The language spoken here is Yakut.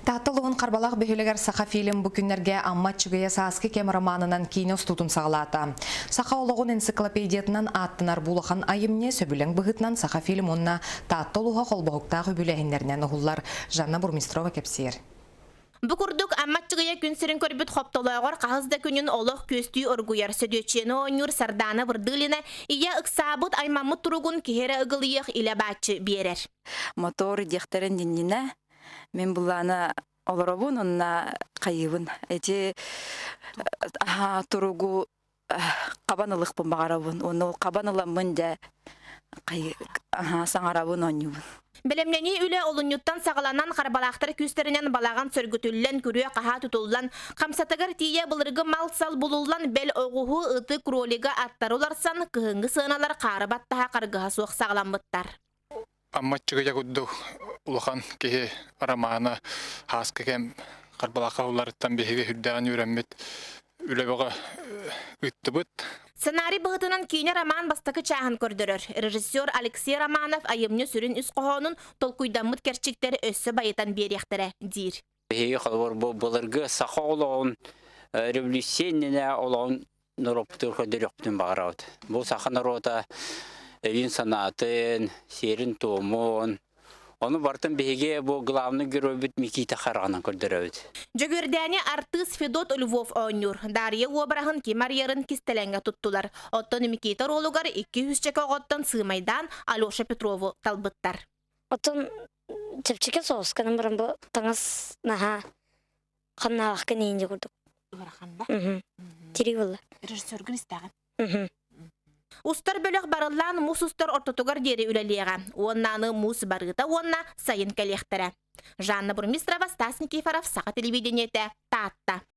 Таатта улууһун Харбалаах бөһүөлэгэр Сахафильм бу күннэргэ Амма Аччыгыйа Сааскы кэм романынан киинэ устуутун саҕалаата. Саха олоҕун энциклопедиятынан ааттанар бу улахан айымньы сөбүлэҥ быһыытынан Сахафильм уонна Таатта улууһа холбоһуктаах үбүлээһиннэринэн уһуллар. Жанна Бурмистрова кэпсиир. Бу курдук Амма Аччыгыйа күн сирин көрбүт хоптолооҕор хаһыс да күнүн олох күөстүү оргуйар. Сөдүөччүйэни оонньуур Сардаана Вырдылина ийэ ыксаабыт, аймаммыт туругун киһи эрэ ыгылыйыах илэ бааччы биэрэр. Мотор диэхтэрин иннинэ Мин былаана олоробун уонна хайыыбын. Эти туругу хабан ылыхпын баҕарабын. Уонна ол хабан ыламмын дьэ саҥарабын оонньуубун. Бэлэмнэнии үлэ олунньуттан саҕаланан харбалаахтар күүстэринэн балаҕан сөргүтүллэн, күрүө-хаһаа тутуллан, хамсатыгар тиийэ былыргы мал-сал булуллан, бэл оҕуһу, ыты, кролига аттары уларсан, кыһыҥҥы сыаналар хаары баттаһа харгыһа суох саҕаламмыттар. Аммаччыгыйа курдук улахан киһи романа Һааскы кэм Харбалаахха уларыттан биһиги үрдээҕин үөрэммит үлэ бөҕө ыыттыбыт. Сценарий быһыытынан киинэ роман бастакы чааһын көрдөрөр. Режиссер Алексей Романов айымньы сүрүн ис хоһоонун толкуйдаммыт кэрчиктэр өссө байытан биэриэхтэрэ диир. Биһиги холобур бу былыргы саха олоҕун революция иннинэ олоҕун норуоппутугар көрдөрүөхпүтүн баҕарабыт. Бу саха норуота өйүн-санаатын, сиэрин-туомун, ону барытын биһиги бу главный геройбут Микита хараҕынан көрдөрөбүт. Дьөгүөрдээни артыыс Федот Львов оонньуур. Дарья уобараһын ким арыйарын кистэлэҥҥэ туттулар. Оттон Микита оруолугар икки үсчэкэ оҕоттон сыымайдаан Алеша Петрову талбыттар. Оттон чэпчэки соҕус гынан баран бу таҥас наһаа ханнаабакка иинньэ курдук. Ыарахан да? Тирии буолла. Режиссергун истэҕин? Устар бөлөх барыллаан муус устар ортотугар диэри үлэлиэҕэ. Уонна аны муус барыыта уонна сайын кэлиэхтэрэ. Жанна Бурмистрова, Стас Никифоров, Саха телевидениетэ, Таатта.